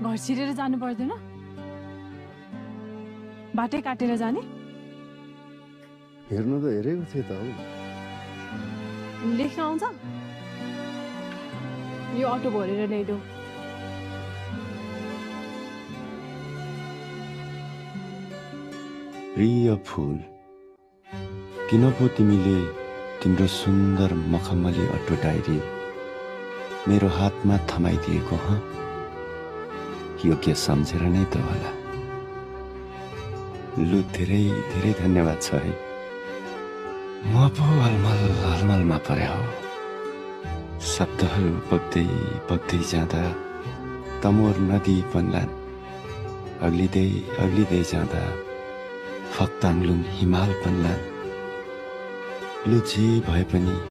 घर छिरेर जानु पर्दैन बाटै काटेर जाने हेर्नु त हेरेको थिएँ त हौ लेख्न आउँछ यो अटो भरेर ल्याइदेऊ प्रिय फूल किन पो तिमीले तिम्रो सुन्दर मखमली अटो डायरी मेरो हातमा थमाइदिएको ह योग्य सम्झेर नै त होला लु धेरै धेरै धन्यवाद छ है म पो अलमलमा परे हो शब्दहरू बग्दै बग्दै जाँदा तमोर नदी बन्लान् अग्लिँदै जाँदा फक्ताङलुङ हिमाल बन्लान् लु जे भए पनि